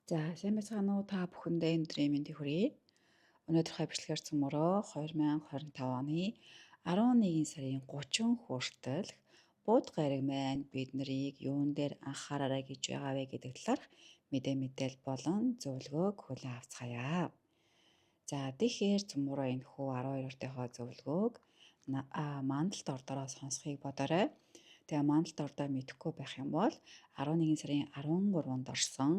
За, сайн байцгаана уу, та бүхэндээ энэ өдрийн мэндийг хүргэе. Өнөөдрийнхөө бичлэгээр цөмөрөө 2025 оны 11 сарын 30 хүртэл Бууд гариг маань бид нарыг юун дээр анхаараарай гэж байгаа вэ гэдэг талаарх мэдээл болон зөвлөгөөг хүлээн авцгаая. За, тэгэхээр цөмөрөө энэ хүү 12 өртөөхөө зөвлөгөөг мандалт ордороо сонсохыг бодоорой. Тэгээ мандалт ордоо мэдэхгүй байх юм бол 11 сарын 13-нд орсон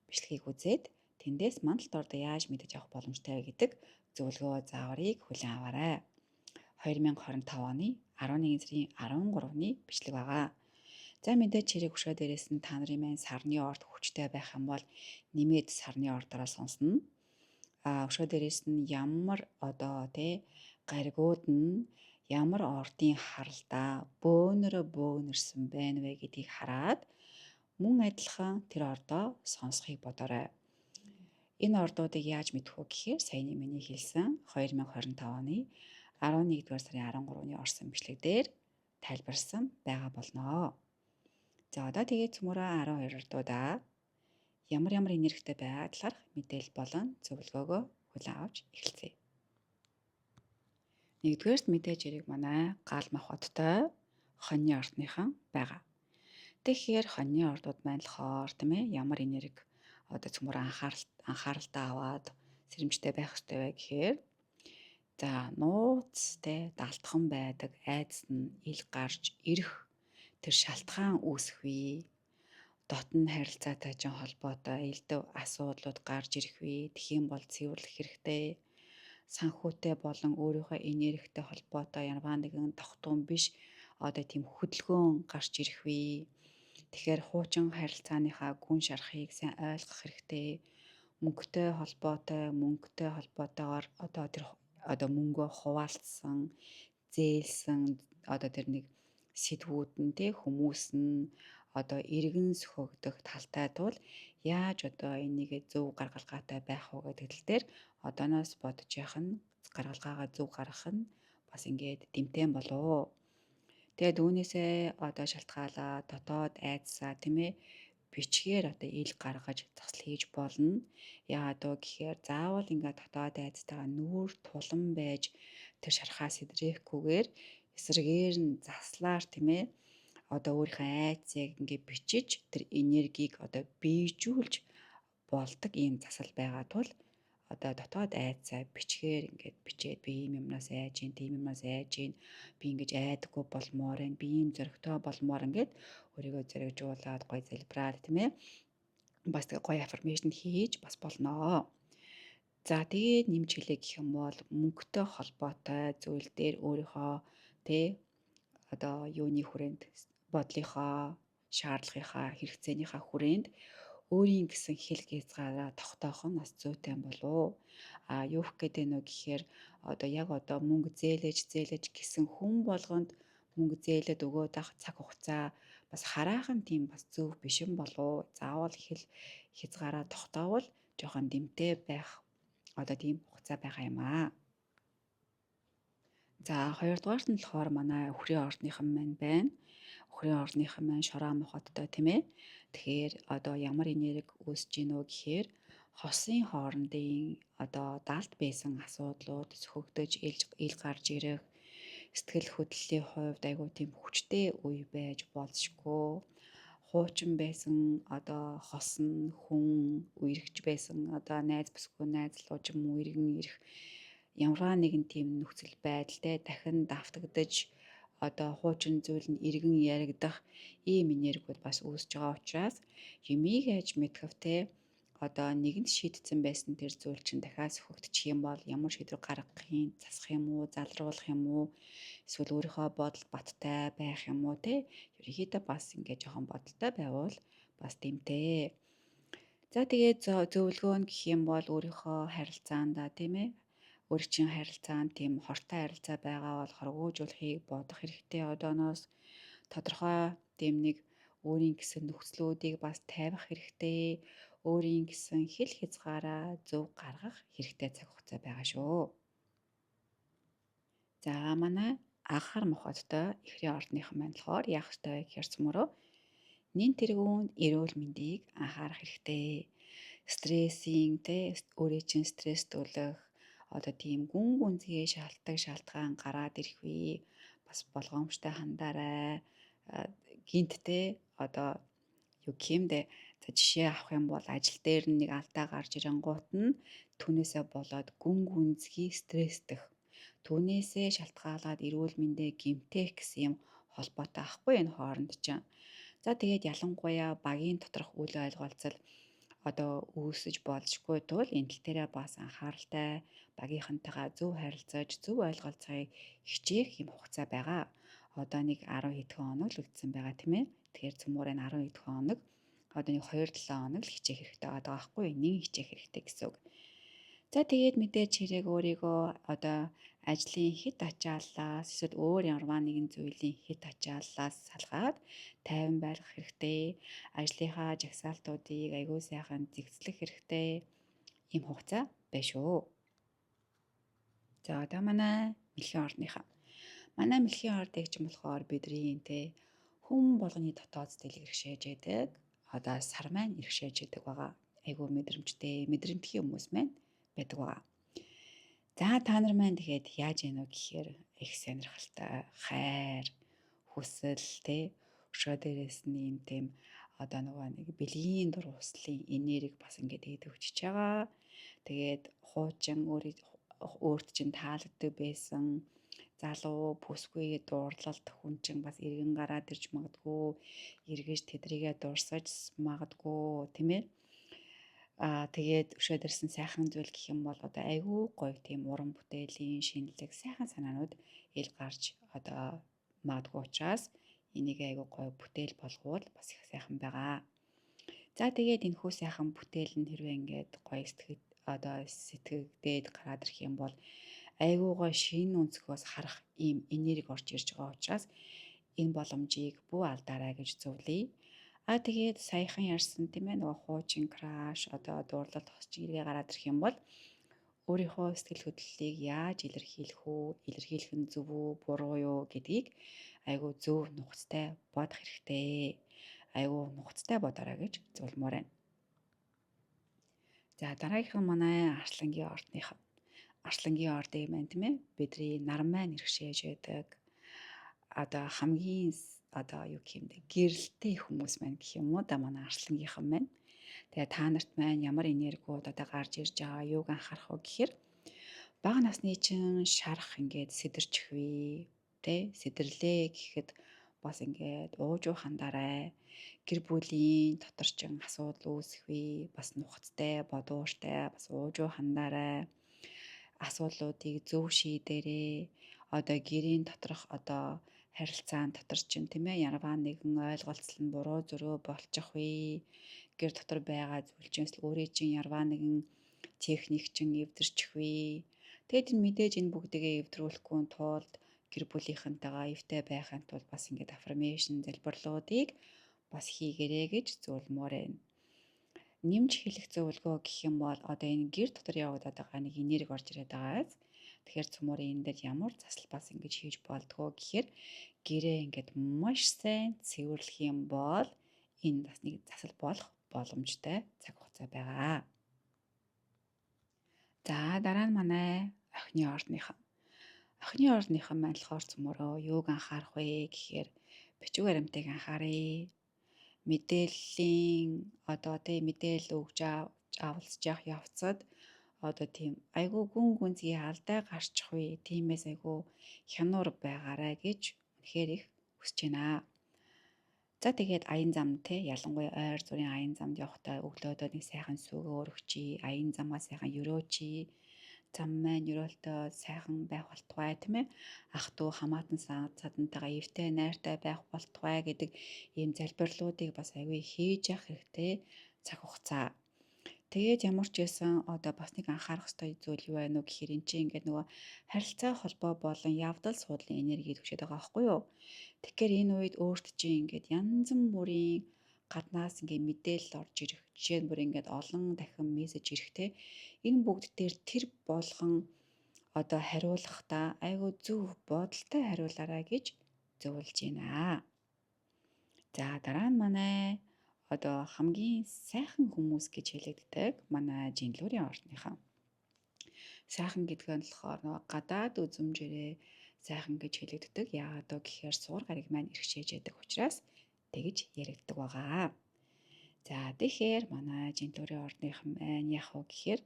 бичлэгийг үзээд тэндээс мандалт ордоо яаж мэдэж авах боломжтой вэ гэдэг зөвлөгөө зааврыг хүлээн аваарай. 2025 оны 11 сарын 13-ны бичлэг байгаа. За, мэдээж хэрэг өшөө дээрээс нь та нарын маань сарны орд хүчтэй байх юм бол нэмээд сарны ордороо сонсно. А өшөө дээрээс нь ямар одоо тий гаригууд нь ямар ордын харалдаа бөөнөрөө бөөнөрсөн байна вэ гэдгийг хараад мөн адилхан тэр ордоо сонсохыг бодоорой. Энэ ордуудыг яаж мэдэх вэ гэхээр саяны миний хэлсэн 2025 оны 11-р сарын 13-ны орсон бичлэг дээр тайлбарсан байгаа болно. За, одоо тэгээд цөмөрөө 12 ордуудаа ямар ямар энергитэй байгаа талаарх мэдээлэл болон зөвлөгөөгөө хүлээн авч эхэлцгээе. Нэгдүгээрт мэдээж хэрэг манай гал махбодтой хоньны ордныхан байгаа. Тэгэхээр хоньны ордууд маань болохоор тийм ямар энерги одоо цөмөр анхааралтай аваад сэрэмжтэй байх ёстой вэ гэхээр, за, нууц те далтхан байдаг айдас нь ил гарч ирэх тэр шалтгаан үүсэх үе, дотн харилцаатай ч холбоотой элдв асуудлууд гарч ирэх үе. Тэгэх юм бол цэвэрлэх хэрэгтэй. Санхүүтэй болон өөрийнхөө энергитэй холбоотой ямарваа нэгэн тогтун биш одоо тийм хөдөлгөөн гарч ирэх үе. Тэгэхээр хуучин харилцааныхаа гүн шарахыг сайн ойлгох хэрэгтэй. Мөнгөтэй холбоотой, мөнгөтэй холбоотойгоор одоо тэр одоо мөнгөө хуваалцсан, зээлсэн одоо тэр нэг сэдвүүд нь тий хүмүүс нь одоо иргэн сөхөгдөх талтай тул яаж одоо энийг зөв гаргалгаатай байх уу гэдэг тал дээр одооноос бодож явах нь, гаргалгаагаа зөв гаргах нь бас ингээд дэмтэн болов. Тэгээд үүнээсээ одоо шалтгаалаа дотоод айдсаа тийм бичгээр одоо ил гаргаж засал хийж болно. Яагаад вэ гэхээр заавал ингээд дотоод айдастайгаа нүүр тулан байж тэр шархаа сэдрэхгүйгээр эсрэгээр нь заслаар тийм одоо өөрийнхөө айдсыг ингээд бичиж тэр энергийг одоо бийжүүлж болдог ийм засал байгаа тул одоо дотоод айдсаа бичгээр ингээд бичээд би ийм юмнаас айж гин, тийм юмнаас айж гин, би ингэж айдаггүй болмоор байна, би ийм зоригтой болмоор ингээд өөрийгөө зоригжуулаад гой залбираад тийм бас тэгээ гоё affirmation хийж бас болноо. За, тэгээд нэмж хэлээ гэх юм бол мөнгөтэй холбоотой зүйл дээр өөрийнхөө тэ одоо юуны хүрээнд, бодлынхоо, шаардлагынхаа, хэрэгцээнийхаа хүрээнд өөрийн гэсэн хэл хязгаараа тогтоох нь бас зүйтэй болов. А юу гэх гээд байна вэ гэхээр одоо яг одоо мөнгө зээлэж зээлэж гэсэн хүн болгонд мөнгө зээлээд өгөөд ах цаг хугацаа бас хараахан тийм бас зөв биш юм болов. Заавал хэл хязгаараа тогтоовол жоохон дэмтэй байх одоо тийм хугацаа байгаа юм аа. За, хоёрдугаарт нь болохоор манай өхрийн ордныхан маань байна. Өхрийн ордныхан маань шороо мохоттой тийм ээ. Тэгэхээр одоо ямар энерги үүсэж гин үү гэхээр хосын хоорондын одоо далд байсан асуудлууд сөхөгдөж ил гарч ирэх, сэтгэл хөдлөлийн хувьд айгүй тийм хүчтэй үе байж болзошгүй. Хуучин байсан одоо хос нь хүн үерхэж байсан одоо найз бүсгүй найзлуу ч юм уу иргэн ирэх ямарваа нэгэн тийм нөхцөл байдалтай дахин давтагдаж одоо хуучин зүйл нь иргэн яригдах ийм энергиуд бас үүсэж байгаа учраас юмыг яаж мэдхэв те одоо нэгэнт шийдсэн байсан тэр зүйл чинь дахиад сөхөгдчих юм бол ямар шийдвэр гаргах юм, засах юм уу, залруулах юм уу, эсвэл өөрийнхөө бодолд баттай байх юм уу те ерөнхийдөө бас ингээд жоохон бодолтой байвал бас дэмтэй. За, тэгээд зөвлөгөө нь гэх юм бол өөрийнхөө харилцаандаа тийм өөрийн харилцаанд тийм хортой харилцаа байгаа бол хоргоожуулахыг бодох хэрэгтэй. Одооноос тодорхой тийм нэг өөрийн гэсэн нөхцлүүдийг бас тавих хэрэгтэй. Өөрийн гэсэн хэл хязгаараа зөв гаргах хэрэгтэй цаг хугацаа байгаа шүү. За, манай анхаар мохоттой эхрийн ордныхан маань болохоор яах ёстой вэ гэхээр цөмөрөө Нин тэргүүнд эрүүл мэндийг анхаарах хэрэгтэй. Стрессийн тэ өөрийн чинь стресстүүлэх одоо тийм гүн гүнзгий шалтгаан шалтгаан гараад ирэх үе бас болгоомжтой хандаарай. Гинт те одоо юу гэмдэ за жишээ авах юм бол ажил дээр нэг алдаа гарч ирэнгуут нь түүнээсээ болоод гүн гүнзгий стресстэх. Түүнээсээ шалтгаалаад эрүүл мэндээ гэмтэх гэсэн юм холбоотой ахгүй энэ хооронд чинь. За тэгээд ялангуяа багийн доторх үл ойлголцол одоо үүсэж болжгүй тул энэ тал дээрээ бас анхааралтай багийнхантайгаа зөв харилцаж зөв ойлголцохыг хичээх юм хугацаа байгаа. Одоо нэг 10 хэдхэн хоног л үлдсэн байгаа тийм ээ. Тэгэхээр цөмөр энэ 10 хэдхэн хоног одоо нэг 2-7 хоног л хичээх хэрэгтэй байгаа байхгүй юу? Нэг хичээх хэрэгтэй гэсэн үг. За тэгээд мэдээж хэрэг өөрийгөө одоо ажлын хэт ачааллаас эсвэл өөр ямарваа нэгэн зүйлийн хэт ачааллаас салгаад тайван байлгах хэрэгтэй. Ажлынхаа жагсаалтуудыг аягүй сайхан зэгцлэх хэрэгтэй. Ийм хугацаа байна шүү. За одоо манай мэлхийн ордныхаа. Манай мэлхийн ордыг ч юм болохоор бидний те хүн болгоны дотоод сэтгэл иргэшээж байдаг. Одоо сар маань иргэшээж байдаг байгаа. Айгүй мэдрэмжтэй, мэдрэмтгий хүмүүс маань байдаг байгаа. За та нар маань тэгэхээр яаж яах вэ гэхээр их сонирхолтой хайр, хүсэл те өшөө дээрээс нь юм тийм одоо нөгөө нэг бэлгийн дур услын энерги бас ингээд идэвхжиж байгаа. Тэгээд хуучин өөрт чинь таалагддаг байсан залуу бүсгүй дуурлалт хүн чинь бас эргэн гараад ирж магадгүй, эргэж тэдрийгээ дурсаж магадгүй тийм ээ. Аа тэгээд өшөө дэрсэн сайхан зүйл гэх юм бол одоо айгүй гоё тийм уран бүтээлийн шинэлэг сайхан санаанууд ил гарч одоо магадгүй учраас энийг айгүй гоё бүтээл болгуул бас их сайхан байгаа. За тэгээд энэ хүү сайхан бүтээл нь хэрвээ ингээд гоё сэтгэл одоо сэтгэгдээд гараад ирэх юм бол айгүй гоё шинэ өнцгөөс харах ийм энерги орж ирж байгаа учраас энэ боломжийг бүү алдаарай гэж зөвлөе. А тэгээд саяхан ярьсан тийм ээ нөгөө хуучин краш одоо дуурлалт хос чиглэгээ гараад ирэх юм бол өөрийнхөө сэтгэл хөдлөлийг яаж илэрхийлэх үү, илэрхийлэх нь зөв үү, буруу юу гэдгийг айгүй зөв нухацтай бодох хэрэгтэй. Айгүй нухацтай бодоорой гэж зөвлөмөр байна. За дараагийнх нь манай Арслангийн ордных. Арслангийн ордыг маань тийм ээ бидний нар маань иргэшээж байдаг. Одоо хамгийн одоо юу гэх юм бэ гэрэлтэй хүмүүс маань гэх юм уу да манай Арслангийнхан маань. Тэгээ та нарт маань ямар энергиуд одоо гарч ирж байгаа юуг анхаарах вэ гэхээр бага насны чинь шарах ингээд сэтэрчих вэ тэ сэтэрлээ гэхэд бас ингээд уужуу хандаарай. Гэр бүлийн дотор чинь асуудал үүсэх вэ бас нухацтай бодууртай бас уужуу хандаарай. Асуудлуудыг зөв шийдээрэй. Одоо гэрийн доторх одоо харилцаан дотор чинь тийм ээ ямарваа нэгэн ойлголцол нь буруу зөрөө болчих вэ. Гэр дотор байгаа зүйл чинь өөрийн чинь ямарваа нэгэн техник чинь эвдэрчих вэ. Тэгээд энэ мэдээж энэ бүгдийгээ эвдрүүлэхгүй тулд гэр бүлийнхэнтэйгээ эвтэй байхын тулд бас ингээд affirmation залбирлуудыг бас хийгэрэй гэж зөвлөмөр байна. Нэмж хэлэх зөвлөгөө гэх юм бол одоо энэ гэр дотор явагдаад байгаа нэг энерги орж ирээд байгаас тэгэхээр цөмөр энэ дээр ямар засал бас ингэж хийж болдгоо гэхээр гэрээ ингээд маш сайн цэвэрлэх юм бол энэ бас нэг засал болох боломжтой цаг хугацаа байгаа. За дараа нь манай охины ордныхан. Охины ордныхан маань болохоор цөмөрөө юуг анхаарах вэ гэхээр бичиг баримтыг анхааръя. Мэдээллийн одоо тий мэдээлэл өгж авалцж явах явцад одоо тийм айгүй гүн гүнзгий алдаа гарчих вэ. Тиймээс айгүй хянуур байгаарай гэж үнэхээр их хүсэж байна. За тэгээд аян зам те ялангуяа ойр зургийн аян замд явахдаа өглөөдөө нэг сайхан сүгөө өргөчий, аян замаа сайхан өрөөчий. Зам маань ерөөлтөө сайхан байх болтугай тийм ээ. Ах トゥ хамаатан садантайгаа эвтэй найртай байх болтугай гэдэг ийм залбирлуудыг бас айгүй хийж явах хэрэгтэй цаг хугацаа. Тэгээд ямар ч байсан одоо бас нэг анхаарах ёстой зүйл юу байна вэ гэхээр эн чинь ингээд нөгөө харилцаа холбоо болон явдал суудлын энерги төвшөөд байгаа байхгүй юу? Тэгэхээр энэ үед өөрт чинь ингээд янз бүрийн гаднаас ингээд мэдээлэл орж ирэх. Жишээ нь бүр ингээд олон дахин мессеж ирэх те. Энэ бүгд дээр тэр болгон одоо хариулахдаа айгүй зөв бодолтой хариулаарай гэж зөвлөж байна. За дараа нь манай одоо хамгийн сайхан хүмүүс гэж хэлэгддэг манай Жинлүүрийн ордныхан. Сайхан гэдэг нь болохоор нөгөө гадаад үзмжээрээ сайхан гэж хэлэгддэг. Яагаад вэ гэхээр суур гариг маань иргэшээж яадаг учраас тэгж яригддаг байгаа. За тэгэхээр манай Жинлүүрийн ордныхан маань яах вэ гэхээр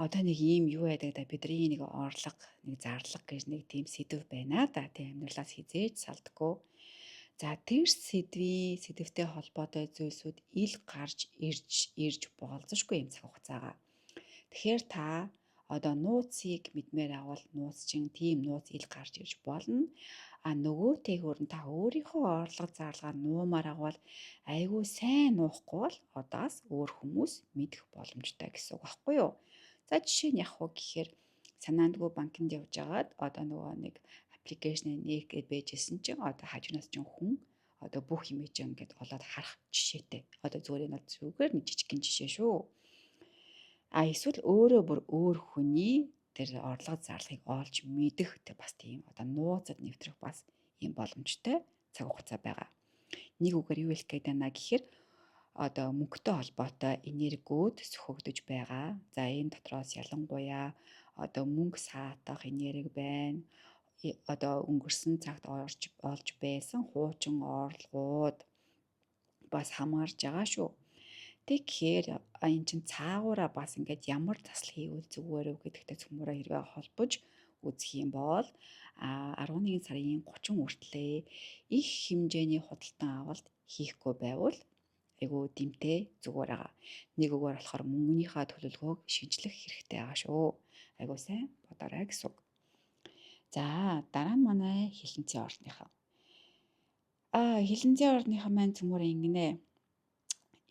одоо нэг ийм юу байдаг да, бидний нэг орлого, нэг зарлага гэж нэг тийм сэдв байна да. Тийм амьдралаас хизээж салдаггүй. За тэр сэдвтэй холбоотой зүйлсүүд ил гарч ирж болзошгүй юм цаг хугацаагаа. Тэгэхээр та одоо нууцыг мэдмээр авал нууц чинь тийм нууц ил гарч ирж болно. А нөгөө тэйгүүр нь та өөрийнхөө орлого зарлага нуумаар агвал айгүй сайн нуухгүй бол одоос өөр хүмүүс мэдэх боломжтой гэсэн үг байхгүй юу? За жишээ нь яг уу гэхээр санаандгүй банкнд явж байгаад одоо нөгөө нэг аппликейшн нээх гээд байжсэн чинь одоо хажуунаас чинь хүн одоо бүх юм чинь ингээд олоод харах жишээтэй. Одоо зүгээр энэ бол зүгээр нэг жижигхэн жишээ шүү. А эсвэл өөрөө бүр өөр хүний тэр орлого зарлагыг олж мэдэх тэр бас тийм одоо нууцад нэвтрэх бас ийм боломжтой цаг хугацаа байгаа. Нэг үгээр юу хэлэх гээд байна гэхээр одоо мөнгөтэй холбоотой энергиуд сөхөгдөж байгаа. За энэ дотроос ялангуяа одоо мөнгө саатах энерги байна. Одоо өнгөрсөн цагт олж байсан хуучин орлогууд бас хамаарж байгаа шүү. Тэгэхээр энэ чинь цаагаараа бас ингээд ямар засал хийвэл зүгээр вэ гэдэгтэй цөмөрөө хэрвээ холбож үзэх юм бол 11 сарын 30 хүртлээ их хэмжээний худалдан авалт хийхгүй байвал айгүй дэмтэй зүгээр байгаа. Нэг үгээр болохоор мөнгөнийхөө төлөвлөгөөг шинжлэх хэрэгтэй байгаа шүү. Айгүй сайн бодоорой гэсэн үг. За дараа нь манай хилэнцгийн ордныхан. Хилэнцгийн ордныхан маань цөмөр ингэнэ.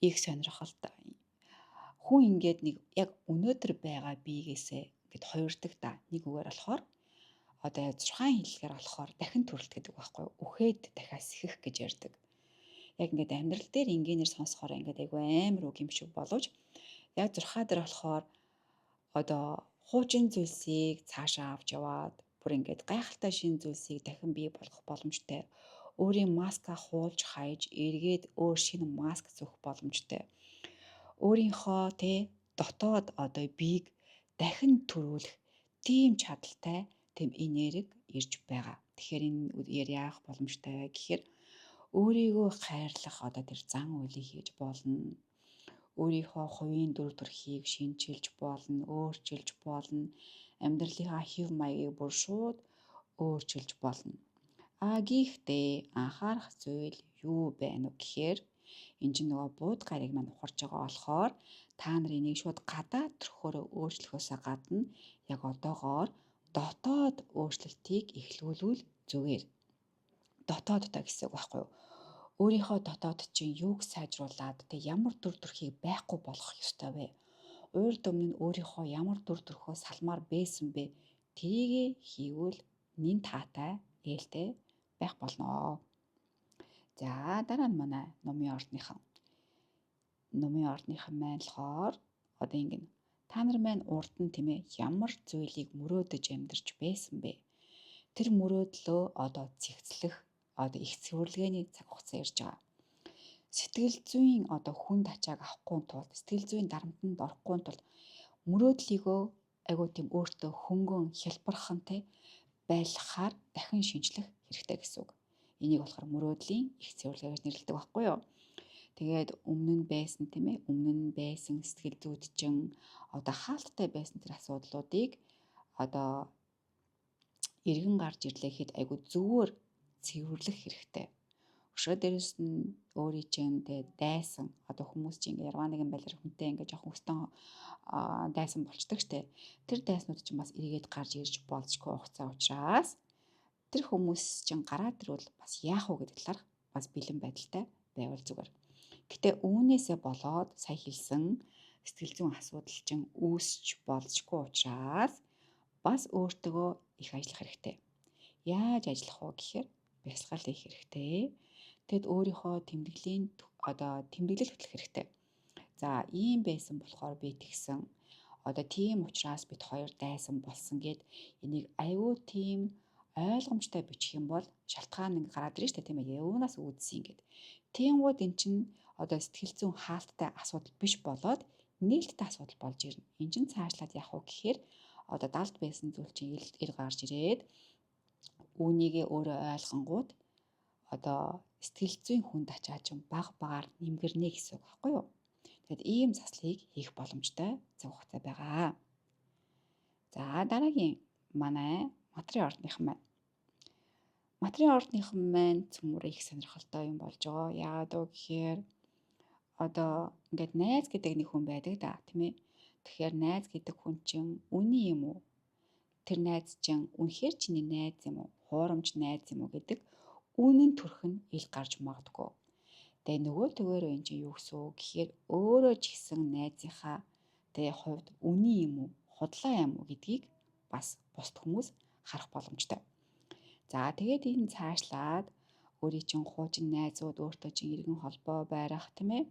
Их сонирхолтой. Хүн ингээд нэг яг өнөөдөр байгаа биегээсээ ингээд хоёрдаг да. Нэг үгээр болохоор одоо 6 хэллэгээр болохоор дахин төрөлт гэдэг байхгүй юу? Үхээд дахиад сэхэх гэж ярьдаг. Яг ингээд амьдрал дээр энгийнээр сонсохоор ингээд айгүй амар үг юм шиг боловч яг 6 дээр болохоор одоо хуучин зүйлсийг цаашаа авч яваад бүр ингээд гайхалтай шинэ зүйлсийг дахин бий болгох боломжтой. Өөрийн маска хуулж хайж эргээд өөр шинэ маск зөөх боломжтой. Өөрийнхөө дотоод одоо биеийг дахин төрүүлэх тийм чадaltaй тийм энерги ирж байгаа. Тэгэхээр энэ үеэр яах боломжтой вэ гэхээр өөрийгөө хайрлах одоо тэр зан үйлийг хийж болно. Өөрийнхөө хувийн дүр төрхийг шинчилж болно, өөрчилж болно. Амьдралынхаа хэв маягийг бүр шууд өөрчилж болно. А гэхдээ анхаарах зүйл юу байна вэ гэхээр энэ чинь нөгөө бууд гарыг маань ухарж байгаа болохоор та нар энийг шууд гадаад төрхөөрөө өөрчлөхөөсөө гадна яг одоогоор дотоод өөрчлөлтийг эхлүүлвэл зүгээр. Дотоодтой гэсэн үг байхгүй юу? Өөрийнхөө дотоод чинь юуг сайжруулад тэг ямар дүр төрхийг байхгүй болгох ёстой вэ? Урд өмнө нь өөрийнхөө ямар дүр төрхөө салмаар байсан бэ? Тэрийг хийвэл нин таатай ээлтэй байх болно. За дараа нь манай нумын ордныхан. Нумын ордныхан маань болохоор одоо ингэнэ. Та нар маань урд нь тийм ямар зүйлийг мөрөөдөж амьдарч байсан бэ? Тэр мөрөөдлөө одоо зэгцлэх одоо их цэвэрлэгээний цаг хугацаа ирж байгаа. Сэтгэл зүйн одоо хүнд ачааг авахгүй тулд, сэтгэл зүйн дарамтанд орохгүй тулд мөрөөдлийгөө айгуу тийм өөртөө хөнгөн хялбархан байлгахаар дахин шинжлэх хэрэгтэй гэсэн үг. Энийг болохоор мөрөөдлийн их цэвэрлэгээ гэж нэрлэдэг байхгүй юу? Тэгээд өмнө нь байсан тийм өмнө нь байсан сэтгэл зүйд чинь одоо хаалттай байсан тэр асуудлуудыг одоо эргэн гарч ирлээ гэхэд айгуу зөвөр цэвэрлэх хэрэгтэй. Өшөө дээрэс нь өөрийн чинь дайсан одоо хүмүүс чинь ингээ ярваа нэгэн байдлаар хүнтэй ингээ жоохон өстөн дайсан болчдөг штэ. Тэр дайснууд чинь бас эргээд гарч ирж болзошгүй хугацаа учраас тэр хүмүүс чинь гараад ирвэл бас яах вэ гэдэг талаарх бас бэлэн байдалтай байвал зүгээр. Гэтэ үүнээсээ болоод сая хэлсэн сэтгэл зүйн асуудал чинь үүсч болзошгүй учраас бас өөртөө их ажиллах хэрэгтэй. Яаж ажиллах вэ гэхээр бясалгал хийх хэрэгтэй. Тэгэд өөрийнхөө тэмдэглэлийн одоо тэмдэглэл хөтлөх хэрэгтэй. За ийм байсан болохоор би тэгсэн. Одоо тийм учраас бид хоёр дайсан болсон гэд энийг айгүй тийм Ойлгомжтой бичих юм бол шалтгаан ингээ гараад ирнэ шүү дээ, тийм ээ. Юунаас үүдсэн ингээд. Тэнгууд эн чинь одоо сэтгэл зүйн хаалттай асуудал биш болоод нээлттэй асуудал болж ирнэ. Эн чинь цаашлаад яах вэ гэхээр одоо далд байсан зүйл чинь ил гарч ирээд үүнийгээ өөрөө ойлгонгууд одоо сэтгэл зүйн хүнд ачаа чинь баг багаар нэмгэрнэ гэсэн үг байхгүй юу? Тэгэд ийм заслыг хийх боломжтой цаг хугацаа байгаа. За дараагийн манай матрын ордныхан маань. Матрын ордныхан маань цөмөр их сонирхолтой юм болж байгаа. Яагаад вэ гэхээр одоо ингээд найз гэдэг нэг хүн байдаг да, тийм ээ. Тэгэхээр найз гэдэг хүн чинь үнэн юм уу? Тэр найз чинь үнэхээр чиний найз юм уу? Хуурамч найз юм уу гэдэг үнэн төрх нь ил гарч магадгүй. Тэгээ нөгөө төгөөрөө эн чинь юу гэсэн үг гэхээр өөрөө ч гэсэн найзынхаа тэгээ хувьд үнэн юм уу, худлаа юм уу гэдгийг бас бусд хүмүүс харах боломжтой. За тэгээд энэ цаашлаад өөрийн чинь хуучин найзууд өөртөө чинь иргэн холбоо байрах, тийм ээ.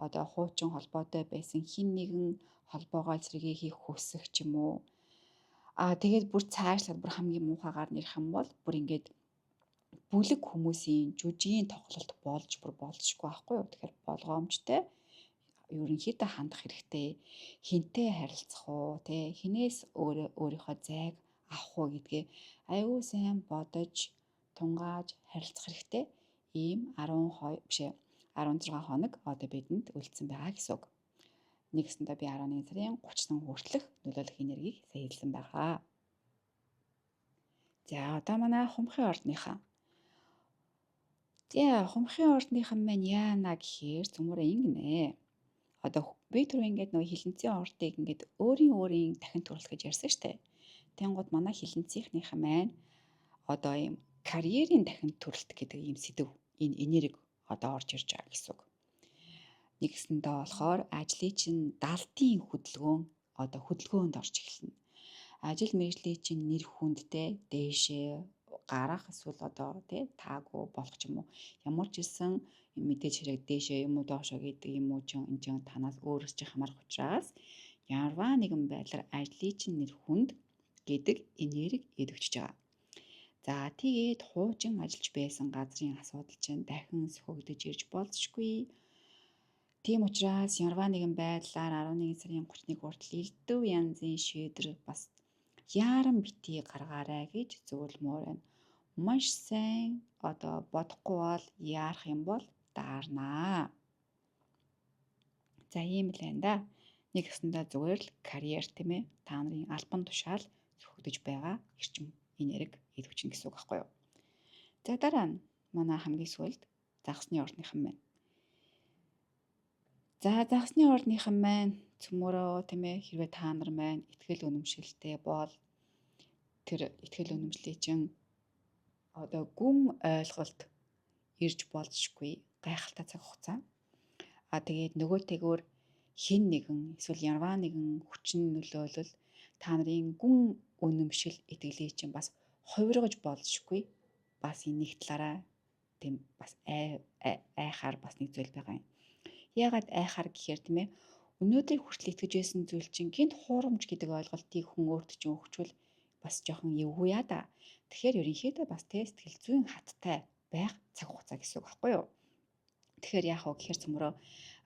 Одоо хуучин холбоотой байсан хин нэгэн холбоогоо зэрэгээ хийх хүсэх ч юм уу. Аа тэгээд бүр цаашлаад бүр хамгийн муухайгаар нэрх юм бол бүр ингээд бүлэг хүмүүсийн жүжигийн тоглолт болж бүр болзошгүй байхгүй юу. Тэгэхээр болгоомжтой ерөнхийдөө хандах хэрэгтэй. Хинтээ харилцах уу, тэ хинээс өөрөө өөрийнхөө зайг авах уу гэдгээ аюу сайн бодож тунгааж харилцах хэрэгтэй. Ийм 12 биш 16 хоног одоо бидэнд үлдсэн байгаа гэсэн үг. Нэгсэндээ би 11 сарын 30-ны хүртэлх нөлөөлөх энергийг сая хэлсэн байгаа. За одоо манай хумхын ордныхаа. За хумхын ордныхан маань яана гэхээр цөмөрөө ингэнэ. Одоо би түр ингээд нөгөө хилэнцгийн ордыг ингээд өөрийн өөрийн дахин төрөлт гэж ярьсан штэ. Тэнгууд манай хилэнцгийнхнийхэн маань одоо ийм карьерийн дахин төрөлт гэдэг ийм сэдв энэ энерги одоо орж ирж байгаа гэсэн үг. Нэгсэндээ болохоор ажлын чинь далдын хөдөлгөөн одоо хөдөлгөөнд орж эхэлнэ. Ажил мэргэжлийн чинь нэр хүндтэй дээшээ гарах эсвэл одоо тий таагүй болох ч юм уу. Ямар ч хэлсэн мэдээж хэрэг дээшээ юм уу доошоо гэдэг юм уу чинь энэ чинь танаас өөрөөс чинь хамаарах учраас ямарваа нэгэн байдлаар ажлын чинь нэр хүнд гэдэг энерги идэвхжиж байгаа. За тэгээд хуучин ажиллаж байсан газрын асуудал чинь дахин сөхөгдөж ирж болзошгүй. Тийм учраас ямарваа нэгэн байдлаар 11 сарын 31 хүртэл элдв янзын шийдвэр бас яаран битгий гаргаарай гэж зөвлөмөр байна. Маш сайн одоо бодохгүй бол яарах юм бол даарнаа. За ийм л байна да. Нэг гэсэндээ зүгээр л карьер, тийм ээ. Та нарын албан тушаал сөхөгдөж байгаа эрчим энерги идэвхжинэ гэсэн үг байхгүй юу? За дараа нь манай хамгийн сүүлд загасны ордныхан байна. За загасны ордныхан маань цөмөрөө, тийм ээ, хэрвээ та нар маань итгэл үнэмшилтэй бол тэр итгэл үнэмшлийг чинь одоо гүн ойлголт ирж болзошгүй гайхалтай цаг хугацаа. А тэгээд нөгөө тэгвэр хин нэгэн эсвэл ямарваа нэгэн хүчин нөлөөлөл та нарын гүн үнэмшил итгэлийг чинь бас хувиргаж болзошгүй бас энэ нэг талаараа тийм бас айхаар бас нэг зүйл байгаа юм. Яагаад айхаар гэхээр, тийм ээ, өнөөдрийг хүртэл итгэж байсан зүйл чинь гинт хуурамч гэдэг ойлголтыг хүн өөрт чинь өгчвөл бас жоохон эвгүй яа да. Тэгэхээр ерөнхийдөө бас тэ сэтгэл зүйн хаттай байх цаг хугацаа гэсэн үг байхгүй юу? Тэгэхээр яах вэ гэхээр цөмөрөө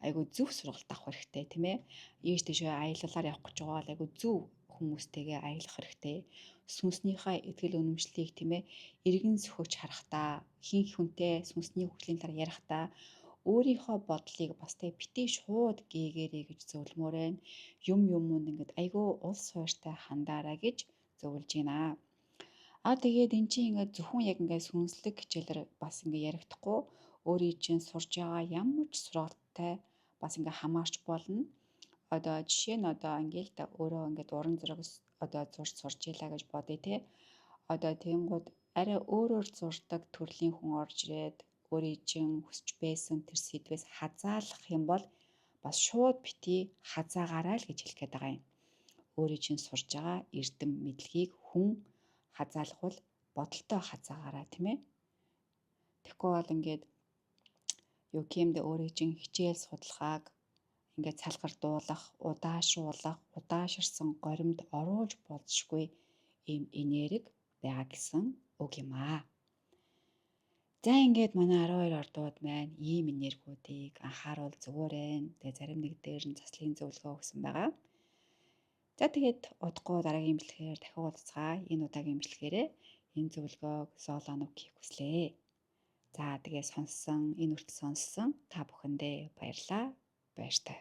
айгу зөв сургалт авах хэрэгтэй, тийм ээ. Ийш тийшээ аялалаар явах гэж байгаа бол айгу зөв хүмүүстэйгээ аялах хэрэгтэй. Сүнснийхээ итгэл үнэмшлийг, тийм ээ, эргэн сөхөж харахтаа, хин хүнтэй сүнсний хөгжлийн талаар ярихдаа өөрийнхөө бодлыг бас тэ битгий шууд гээгээрэй гэж зөвлөмөр байна. Юм юмунд ингээд айгүй улс суурьтай хандаарай гэж зөвлөж байна. А тэгээд эн чинь ингээд зөвхөн яг ингээд сүнслэг хичээлээр бас ингээд ярихдаггүй өөрийн чинь сурж байгаа ямар ч сургалттай бас ингээд хамаарч болно. Одоо жишээ нь одоо ингээд л өөрөө ингээд уран зураг одоо зурж сурж илаа гэж бодъё те. Одоо тэгэнгүүт арай өөрөөр зурдаг төрлийн хүн орж ирээд өөрийн чинь хүсч байсан тэр сэдвээс хазаалах юм бол бас шууд битгий хазаагаарай л гэж хэлэх гээд байгаа юм. Өөрийн чинь сурж байгаа эрдэм мэдлэгийг хүн хазаалах бол бодолтой хазаагаарай, тийм ээ. Тэгэхгүй бол ингээд юу гэмдэ өөрийн чинь хичээл судалгааг ингээд салгардуулах, удаашруулах, удаашрсан горимд оруулж болзошгүй ийм энерги байгаа гэсэн үг юм аа. За ингээд манай 12 ордууд маань ийм энергиудыг анхааруул зүгээр ээ. Тэгээ зарим нэг дээр нь заслын зөвлөгөө өгсөн байгаа. За тэгээд удахгүй дараагийн имжлэгээр дахин уулзцаа. Энэ удаагийн имжлэгээрээ энэ зөвлөгөөг Золонов хийх хүслээ. За тэгээ сонссон, энэ хүртэл сонссон та бүхэндээ баярлалаа. Баяртай.